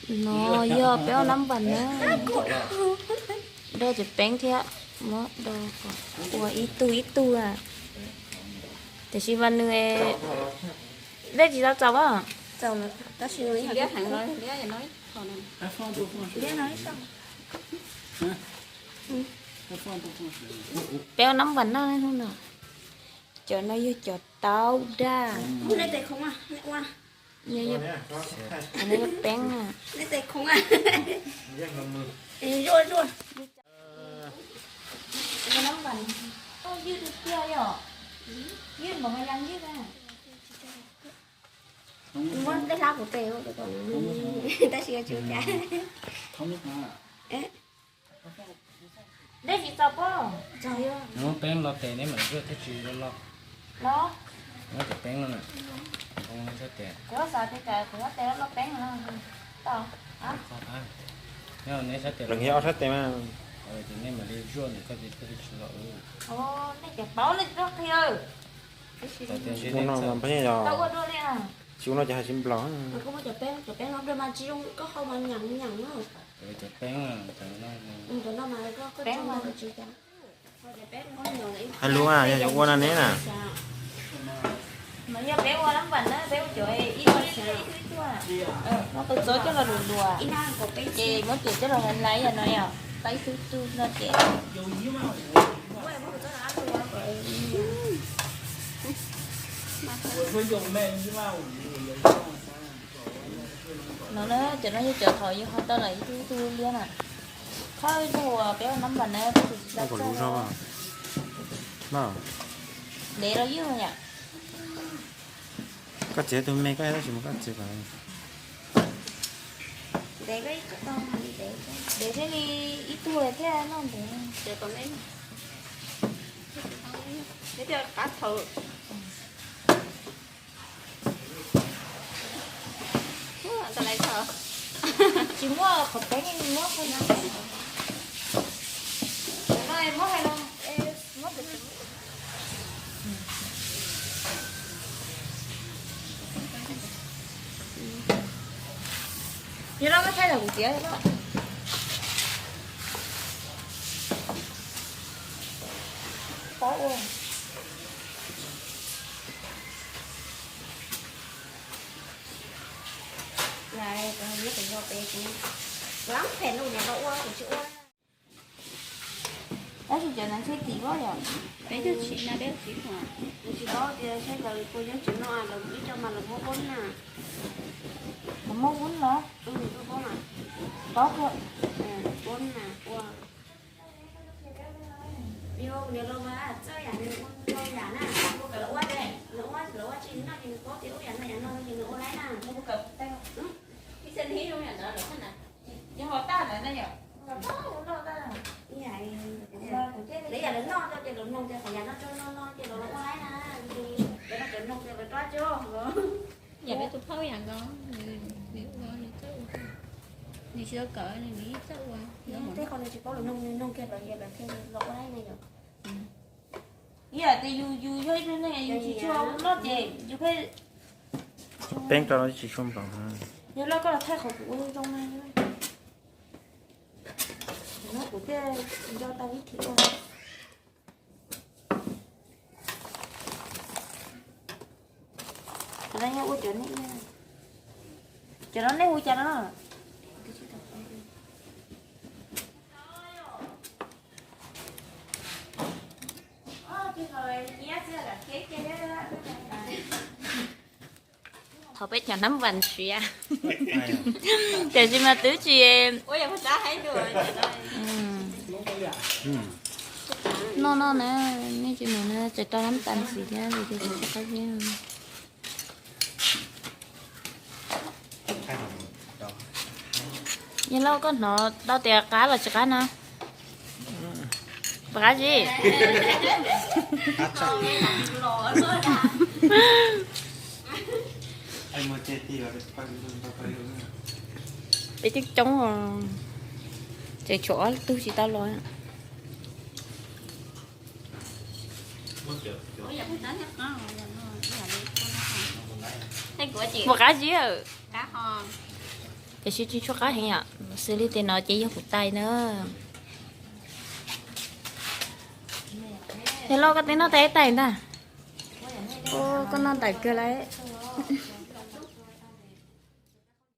No yog peb ua nab npas na. Do cov peeb thiab, muab do kom ua ib tug ib tug a. Tiam sis mas nws dej tsis tau txaus a. Peb ua nab npas noj hnub no. Cov no yog cov taub daj. Yog peeb. Ywj tiag tiag yom. Ywj npaum mas ya ywj na. Muab tej hlab kuv tes tab sis tsis cas. Dej tsis txaus pob. Muab peeb lo tes neb mam zuaj thiaj tsis loj loj. Los, muab cov peeb no na. Kuv xav tias kuv muab tes loj loj peeb no. Neb sab tes, neb ob sab tes mas. Ces nej mam li zuaj ntawm koj tes koj thiaj tsis loj. Nej cov paub nej tsis tau qhia. Tsis ua no ces hais tsis nplaum. Cov peeb, cov peeb no mas tsis zoo, koj hau mas nyeem nyeem na. Cov peeb, cov no mas koj, cov no mas tsis cas. Hais lus mas yog yuav ua no ne na. Mas yog peb ua lab npas na, peb ua cov ib tug ib tug ib tug, muab qw txob coj los luas luas, ces muab cem coj los hais laiv yog no yom, pab ib tug tug no ces. No na, cov no yog cov qhov yus ho tau los ib tug ib tug liab na. Thawj tug uas peb ua nab npas na, peb tus tsis tau txawj. Ntev los ywj yom. Koj txiav tus me koj tab sis mas koj txiav kom ntev thiaj li ib tug thiaj noj ntev. Qab thaum tsis muaj qhov peeb, muab qhov no, muab hais los, muab. Yog no koj thaij los kuv tiav. Paub ua. Lawv, kuv nyob kuv nyob pem kuv, kuv lab phem no kuv niam tau ua kuv tsis ua. Tab sis cov no ntshe tim voj yom. Peb tug tsis na, peb tug tsis. Kuv tsis paub tias seb lawv puas nyob tsev no lawv ib co mas lawv muab vub na. Lawv muab vub los? Vub na, vub na ua. Yog nws los mas txawj yam nws ua tau yam na, lawv ua, lawv ua, lawv ua tsis noj ces nws paub tias ua yam no yam no ces nws ua laib na. Lawv yam lawv noj rau ces lawv mloog tias qhov yam no tso no no ces lawv los ua laib na, lawv no cov mloog tias lawv rov tso. Yam peb tus phauj yam nkaus, nws ua nws txawj ua, nws tsis tau kawm nws yeej txawj ua. Tej qhov nws tsis paub lawv mloog, nws mloog kiag lawv, lawv thiaj los ua laib na yom. Ib yam tias yus, yus yog ib tug neeg yus tsis tshua loj ces yus pheej, peeb rau tsis tshua npaum. Yog loj koj los thaij qhov kuv ua zoo na. No kuv thiaj nco tau vib thib ua. Cov no yog ua cov nej, cov no nej hu cas no? Thov peb cov nab npas siav. Tiam sis mas twb tsis, noj noj na, nej tsis mus na, tseem rau nab npas ntxiv thiab, qab zib. Yog lauj, koj hnov tau tias qab los tsis qab na? Qab zib. Peb coob coob, tseem tshuav ob tug tsis tau los. Mus qab zib. Tiam sis tsis tshua qab heev yom, xws li tej no ces yog kuv tais na. Yog loj koj twb noj tau ib tais ntag. Koj noj ntau kawg lawm.